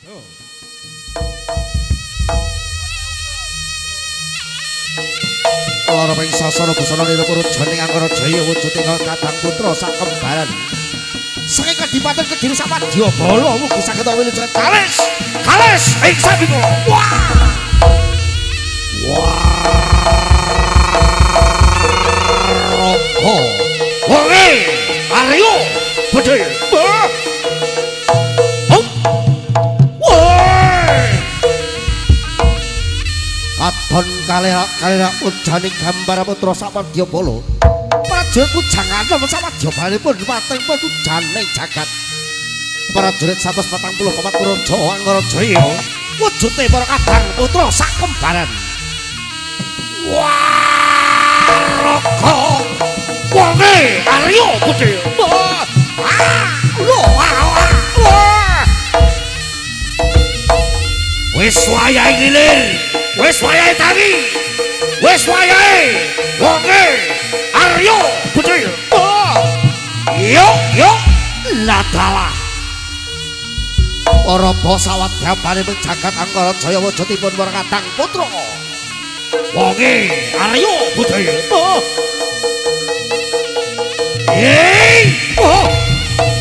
Lara ping sasana busana nira janing Angkara Jaya wujude kadang putra sakembaran. Saking kadipaten Kediri Sawadyabala mugi saged wilujeng kalis kalis ing sabika. Wah. Wah. Wonge Aryo Bedhaya. Katon kalih ujaning gambar putra Sawadyabala. Prajurit pujangan Sawadyabalanipun pateng pujaning jagat. Prajurit 144 Raja Angkara Jaya wujude para kadang putra sakembaran. Waraga wonge Arya Bedhaya. Wis wayahe ngilir. Wis wayahe tangi. Wis wayahe wonge Arya Bedhaya. Yo yo ladalah. Para basawadyabane jagat Angkara Jaya wujudipun para kadang putra. Wonge Arya Bedhaya. Hei, oh.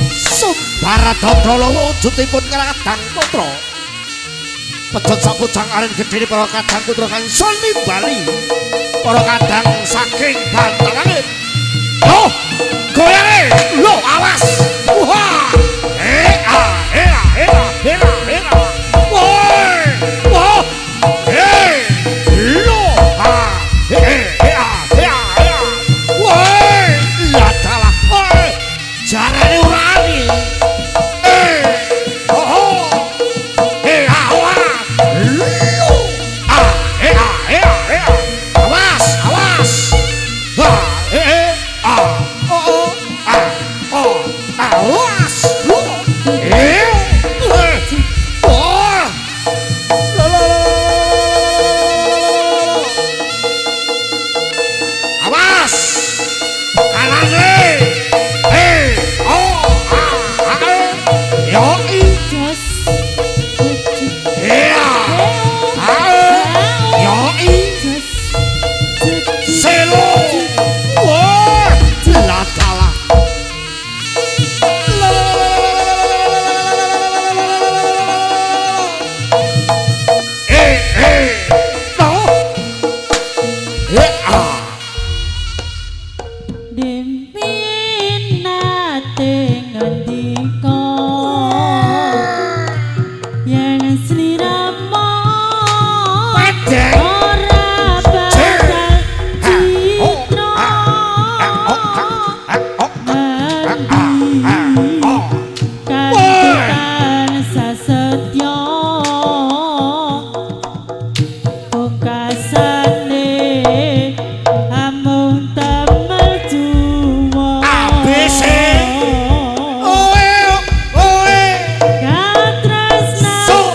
Sumbara dodol wujudipun kadang putra. Pecut sapujang aren gedhene para kadang putra kang nimbali para kadang saking bantal langit. Loh, goyange, loh awas. Wah. Eh ah, eh ah, eh ah, eh ah, eh ah. Woi, wah. Eh, loh, ah, eh, eh ah, eh ah, eh ah. Woi, ladalah. Woi, jarane urani. Eh, oh, oh. Eh ah, wah. Ah, eh ah, eh ah, eh ah. Awas, awas. Ah, eh, eh, ah, oh, oh, ah, oh, awas. Eh, eh, oh. La, la, la, la. Awas. Kanan le. Eh, oh, ah, ah, eh. Yo, i. Selo. Wah, ladalah. Eh, eh, no. Eh, ah. Demin nate ngendika yen sliramu Padang. Ora bakal citra kanthi sasetya pungkasane amung temel juwa ABC. Oe, oe. Katresnan So.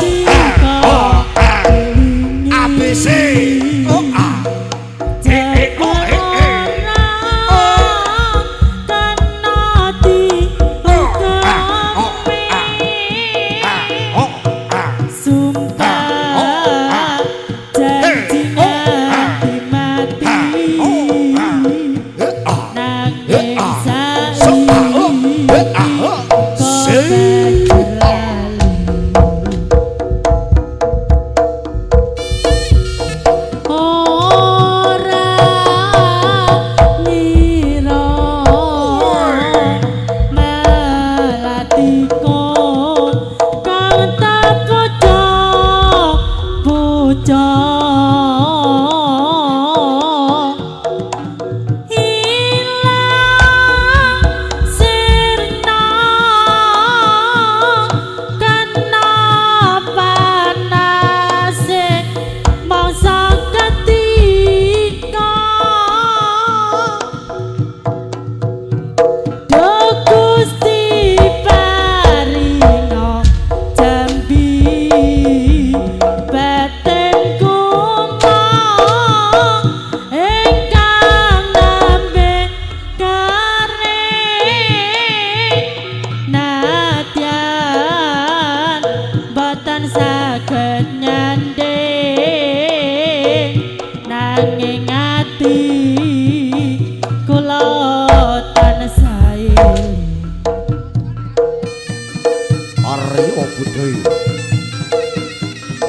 Budaya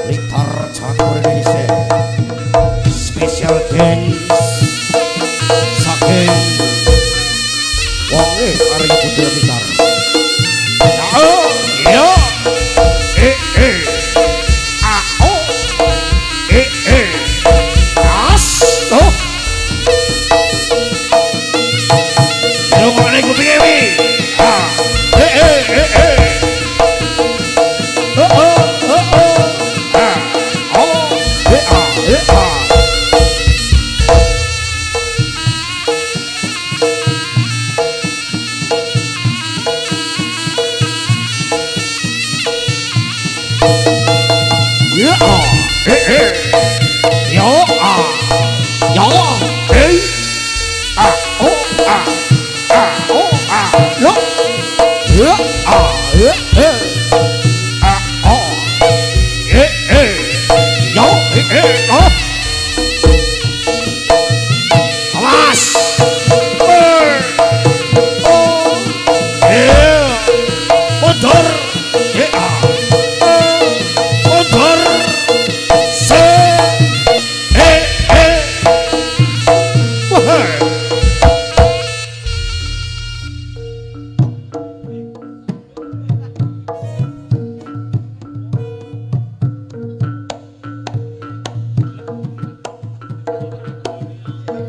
Blitar Campur Indonesia Special dance saking wonge Arya Budaya Blitar. Ya, e e a o e e as oh. Rungokne kupinge wi. Ah e e e e. Oh oh oh oh. Ah oh e a e a. Ya eh eh ya ah ya eh ah oh ah ah oh ah ya ya ah eh eh ah oh eh eh ya eh eh oh awas oh eh mundur eh ah mundur.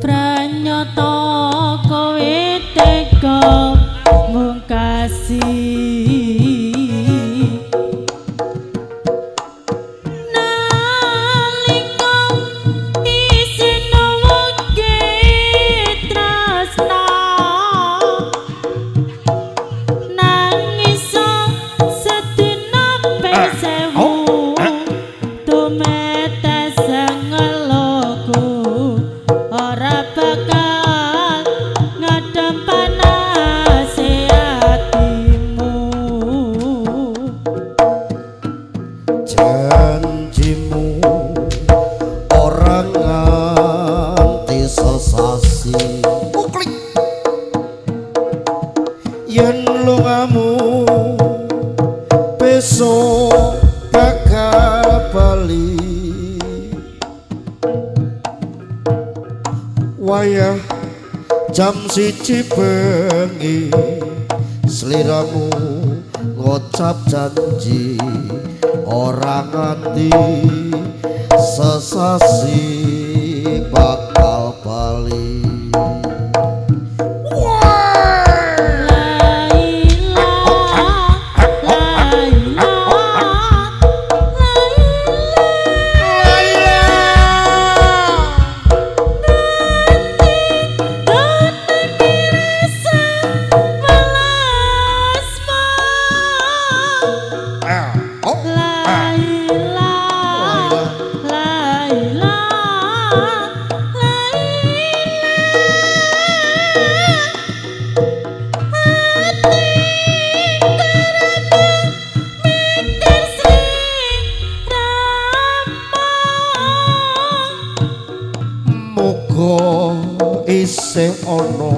Pranyata kowe tega mungkasi nalika isih nuwuke tresna nangis sedina ping sewu tumetes ngeloku ora bakal ngadem panase atimu. Janjimu ora nganti sesasi uklik yen lungamu besok bakal bali wayah jam 1 bengi sliramu ngocap janji ora nganti sesasi bakal bali. Isih ana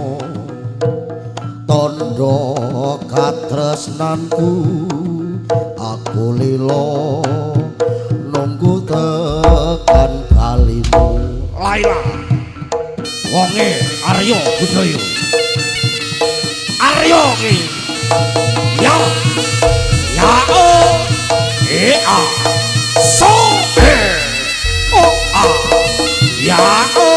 tandha katresnanku aku lila nunggu tekan balimu. Laila wonge Arya Budaya Arya ki ya ya o e a so e o a ya o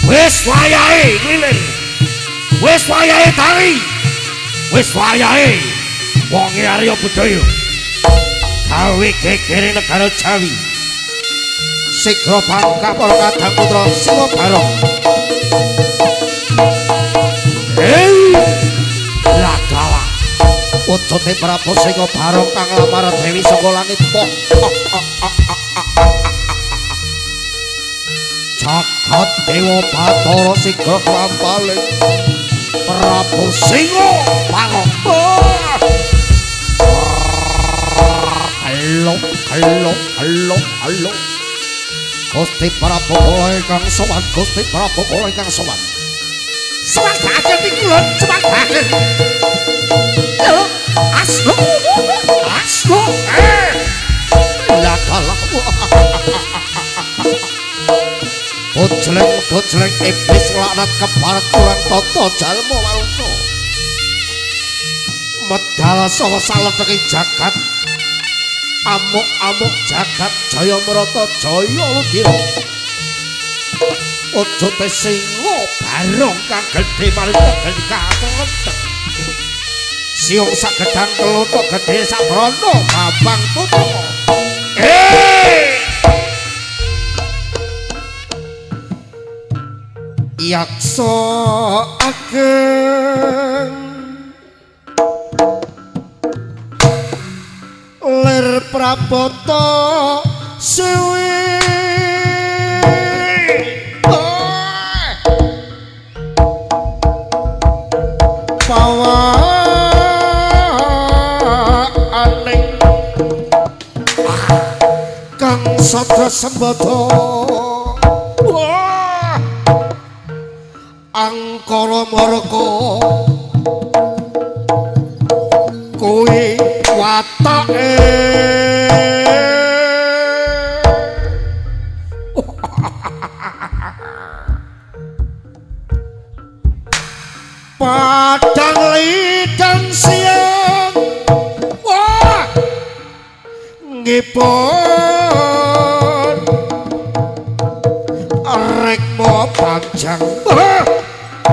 wis wayahe klilir, wis wayahe tari, wis wayahe wonge Arya Budaya gawe gegere negara Jawi. Sigra bangka para kadang putra Singo Barong. Hei, ladalah wujute Prabu Singo Barong kang lamar Dewi saka langit. Jagat Dewa Bathara sigra klampaling Prabu Singo Barong. Halo, halo, halo, halo. Gusti Prabu kula ingkang sowan, Gusti Prabu kula ingkang sowan. Sewagaken iki lho, sewagaken. Lho, aslo. Aslo. Ladalah. Bojleng-bojleng iblis laknat kebarat kurang tata jalma manungsa. Medal saha saleteki jagat. Amuk-amuk jagat jaya merata jaya ludira. Wujute Singo Barong kang gedhe paling tegel kakelenteng. Siung sagedang kelothok gedhe sabrana Bambang Putra. Yaksa ageng lir prabata suwi pawaaning kang sadra sembada angkara maraka kuwi watake. Padang lidang siang wah ngipun rekmo panjang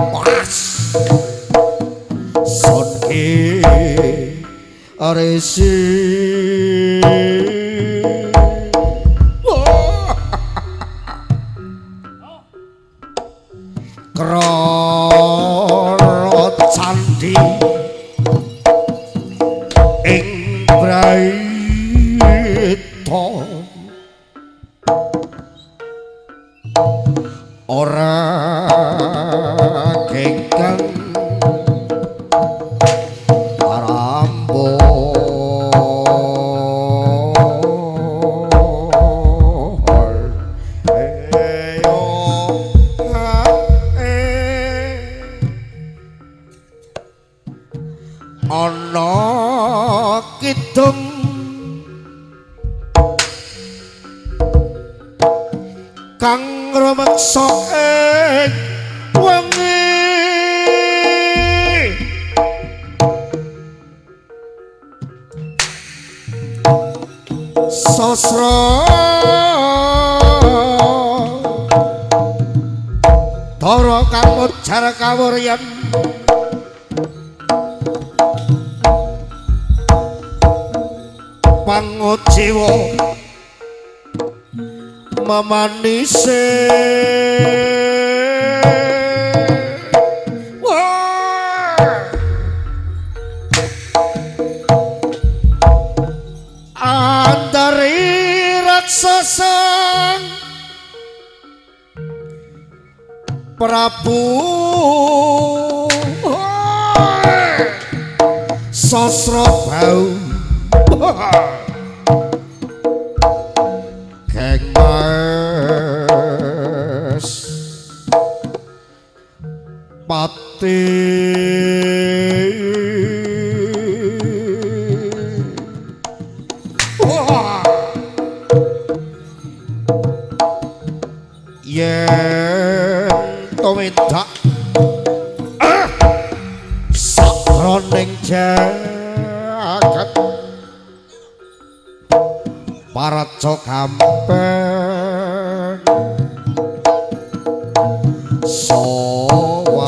was sonke aresi. Krana candhi ing Braita ora kengkang ana kidung kang rumeksa ing wengi sasra dara kang mojar kawuryan pangujiwa memanise. Andari raksasa Prabu Sasra Bau Geng Mas Pati yen tumindak sakroning jagat paraca gampeng sowan.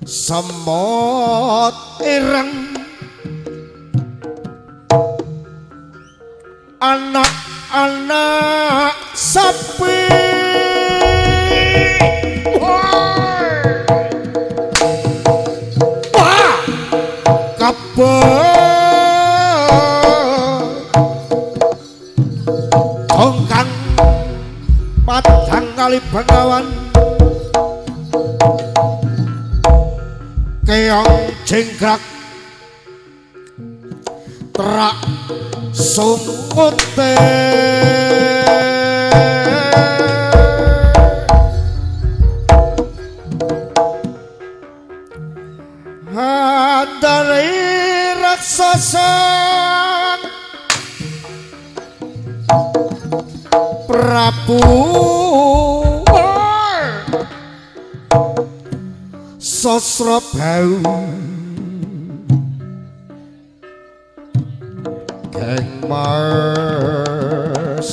Semut ireng anak-anak sapi. Wah, kabeh tongkang padang kali Bengawan keong jingkrak terak sungute. Handare raksasa Prabu Sosrobau Geng Mas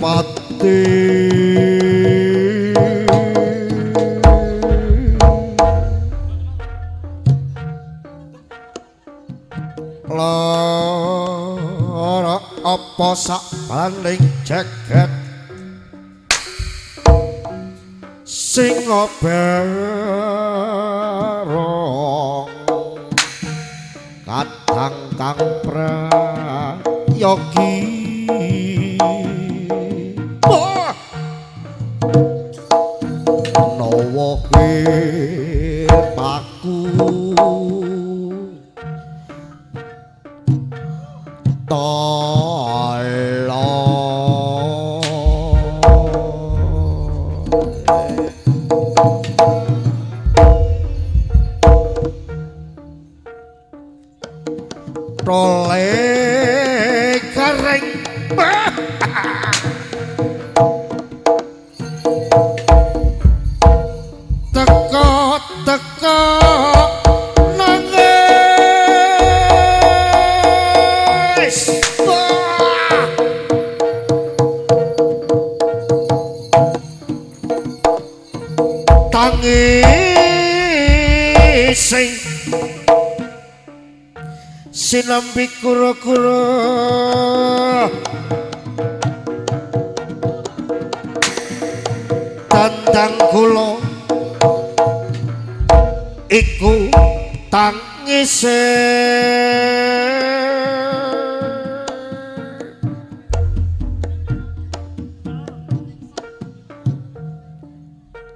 Pati lara apa sak baning jagat singa barong kadang kang prayogi. Nawa paku tole kareng teko teko nangis. Tangis sinambi kura-kura tandang kula iku tangise.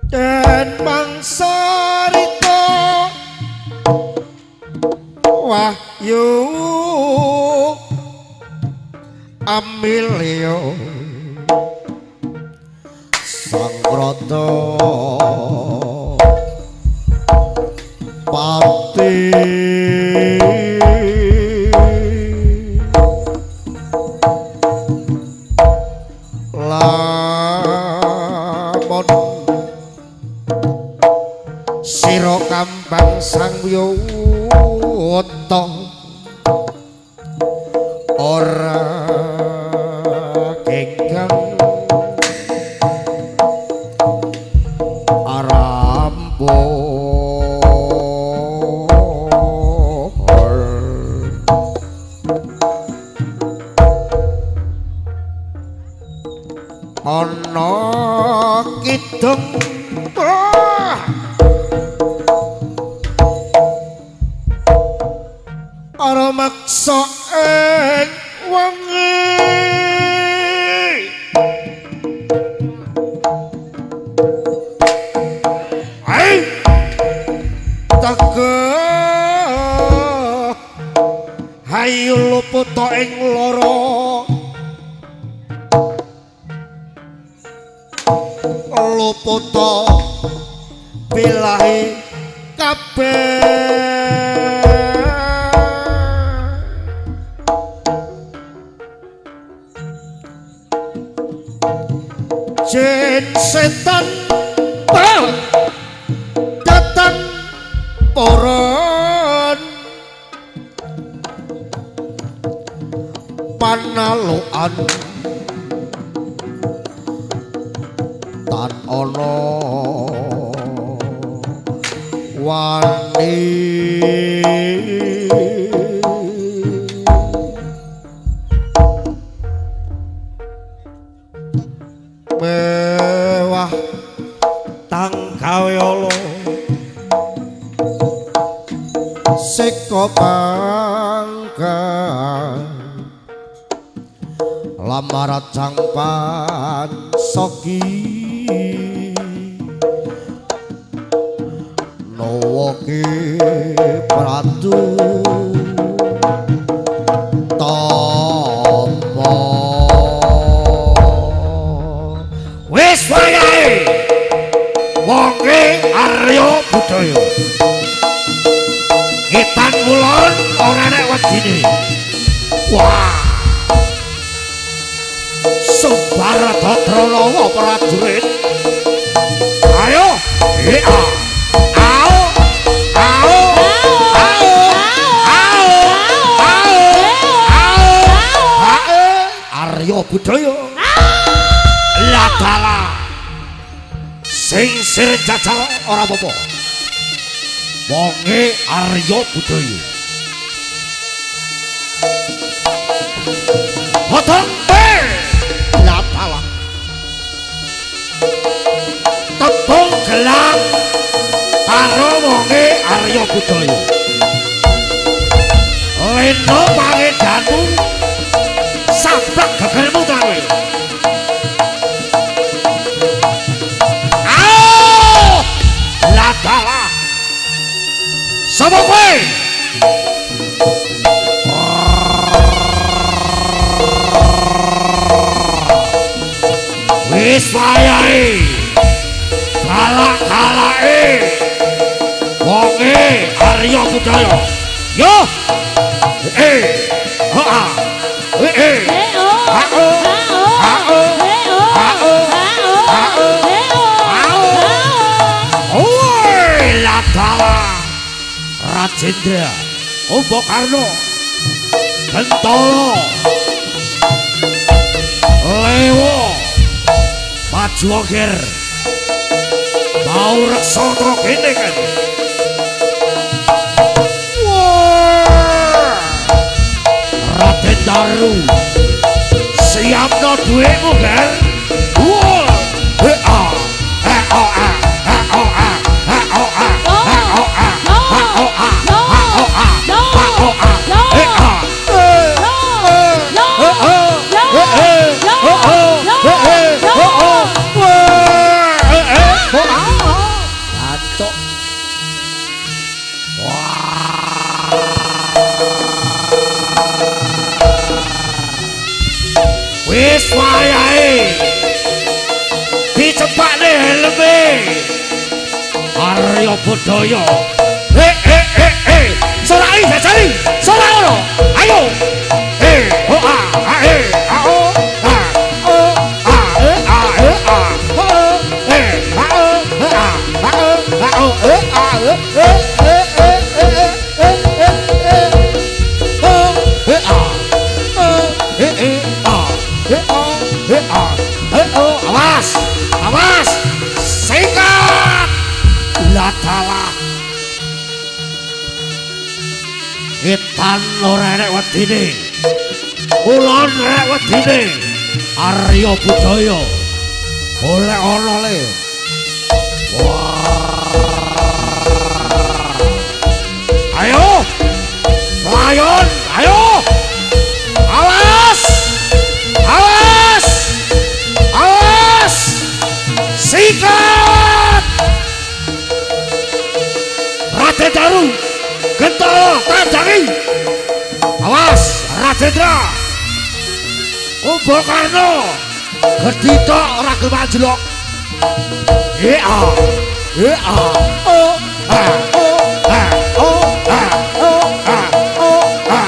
Den mangsa rita wahyu amilio sangrata pati lamun sira kambang sang wiyuta ora kengkang arampur. Ana kidung ora maksa ing wengi ai tege hayu luput ing loro luput bilahi kabeh. Jin setan datang poron panaloan tan ana. wani mewah tang gawe ala seka pangkat lamarat cangpan soki nowoke pratu tomo wis wayahe wonge Arya Budaya ngetan kulon ora nek wedine. Wah, Subaradha prajurit, ayo ao ao ao ao ao ao Arya Budaya ladala sing sir jajal ora apa-apa wonge Arya Budaya potong ladala tepung gelang karo wonge Arya Budaya leno pangedanmu sablek gegermu trawe. Ao ladala sapa kowe? Wis wayahe galak-galake wonge Arya Budaya. Yo ho a ha o ha o ha o ha o oi ladala Rajendra Kumbakarna Bentala Lewo maju ger mau reksa to kene kan. Raden Daru siapno duitmu ger. Wah he a he o a he o a he o a he o a he o a he o a he o a he a wis wayahe dicepakne helme Arya Budaya. Sorai jajali sorai ono ayo ho a a e a o a o a e a e a ho e a o a a o a o e a e e e e e e o e a o e e a e o e a e o. Awas awas singkat ladala etan ora enek wedine kulon enek wedine Arya Budaya golek ana le. Ayo layon ayo awas awas awas sikat Raden Daru Gentala tandangi awas Rajendra Kumbakarna gedhi tok ora gelem anjlok. E a e a o a o a o a o a o a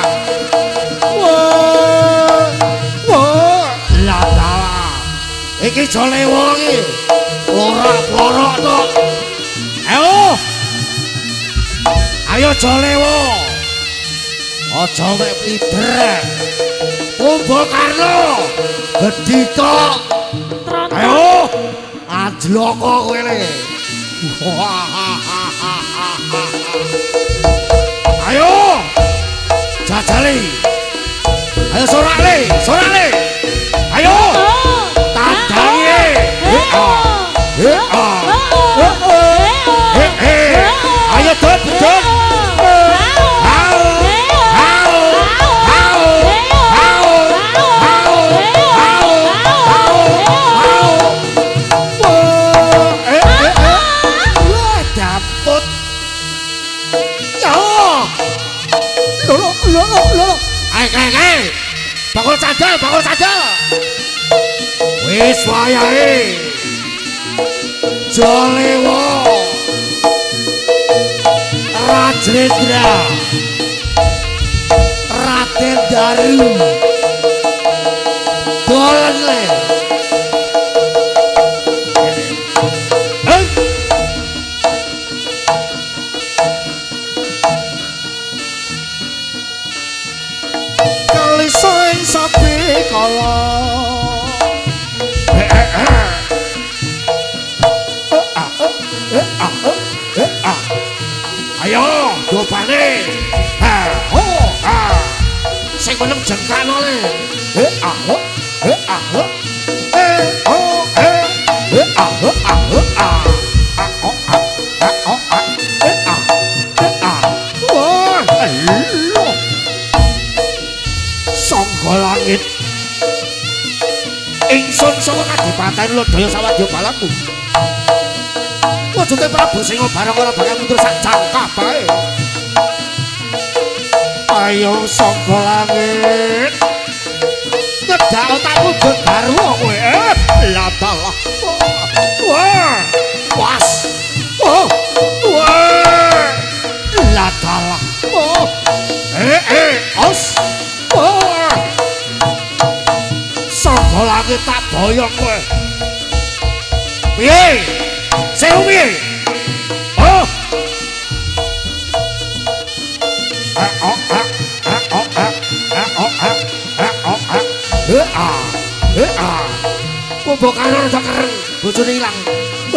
wo wo ladala iki jole wong iki ora plorok tok. Ayo ayo jolewo aja mek pider Kumbakarna gedhi tok ayo anjloko kowe le. Putri. Ayo sorak le, sorak le. Ayo. Tandangi. Ayo dot dot. Bakul cadel, bakul cadel. Wis wayahe. Jolewo. Rajendra. Raden Daru. Dolen le. Ayo, dopane. Ha, ho, ha. Sing meneng jengkano le. He, ah, ho, he, ah, ho. He, ho, he. He, ah, ho, ah, ho, ah. Ah, ho, ah, ah, ho, ah. He, ah, he, ah. Wah, lho. Sangga langit. Ingsun saka kadipaten Lodaya sawadya balaku. Wujude Prabu Singobarong ora bakal mundur sak jangka bae. Ayo sangga langit. Nyedak otakmu gegarwa kowe. Lah dalah. Wah. Was. Oh. Wah. Lah dalah. Oh. Os. Oh. Sangga langit tak boyong kowe. Piye? Sewu piye? Oh. A o a a o a a o a a o a. E a e a. Kumbakarna rada kereng, bojone ilang.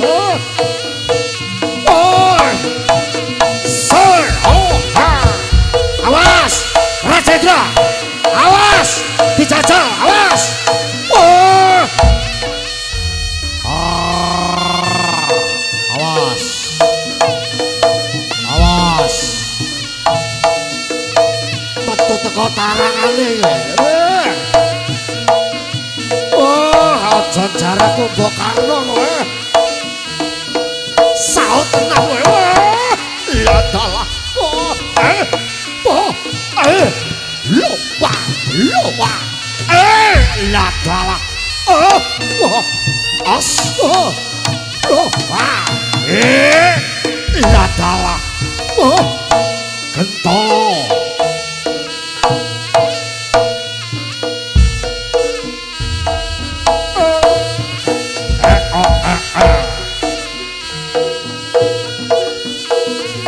Oh. Oh. Sir, oh ha. Awas, Rajendra. Awas, dijajal, awas. Oh. Awas. Awas. Metu teko tarangane. Oh, aja jarak Kumbakarna kowe. Saut tenan kowe. Lah dalah. Oh, oh, lupa, lupa. Lah dalah. Oh, oh, as, oh, oh, ah, lah dalah. Oh, gentol.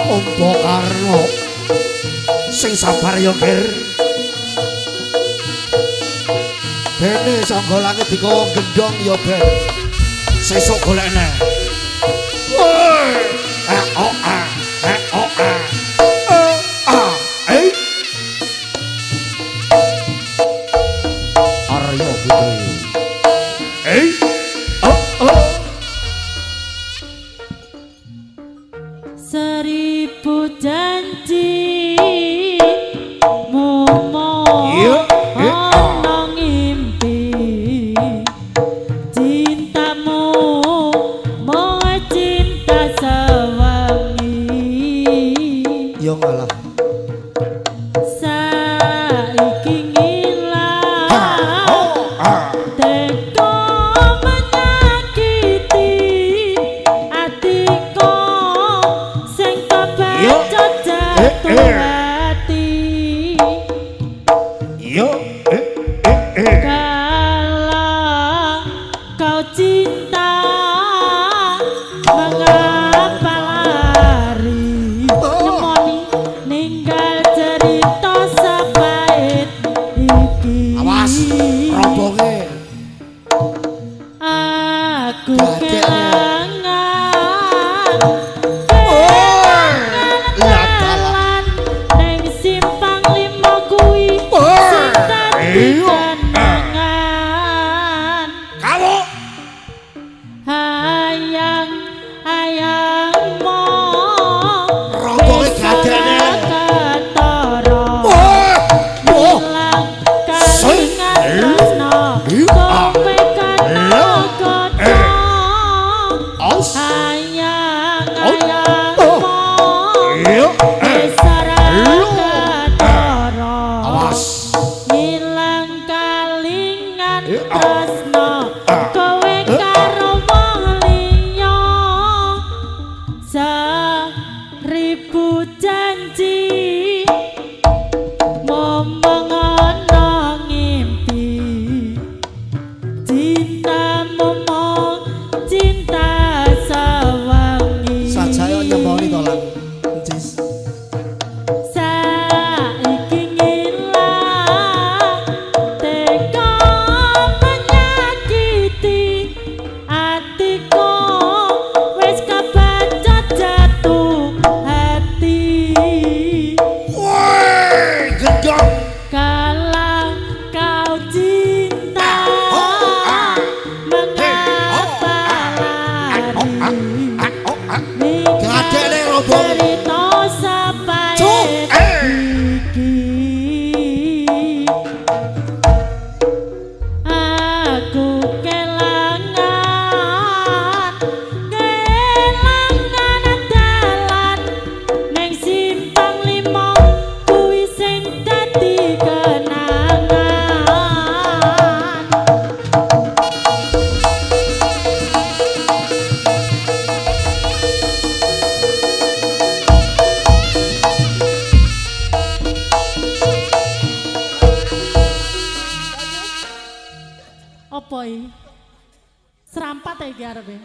Kumbakarna sing sabar ya, Ger. Bene sangga langit dikowo gendhong ya, Ben. Sesuk golekne. Woi. A o a a o a. A e. Arya Putri. Oh oh. Seribu janji mumo ono ngimpi cintamu mo cinta sewangi yo ngalah saiki ngilang teko menyakiti atiku sing kebacut jatuh hati. Yo Kalau kau cinta mengapa lari nemoni Seribu janji momong ana ngimpi, cintamu mung cinta sawangi. Sajaya nyemboni to Lang. Encis. Saiki ngilang teka menyakiti atiku, wis kebaca jatuh hati. Woi, gendong. Kalau kau cinta, mengapa lari? Gadene rombong. Cerita sampai Cuk, eh. iki. Aku kelangan, kelangan dalan neng simpang limo kuwi sing dadi kenangan. Apa iki? Serampat iki arepe.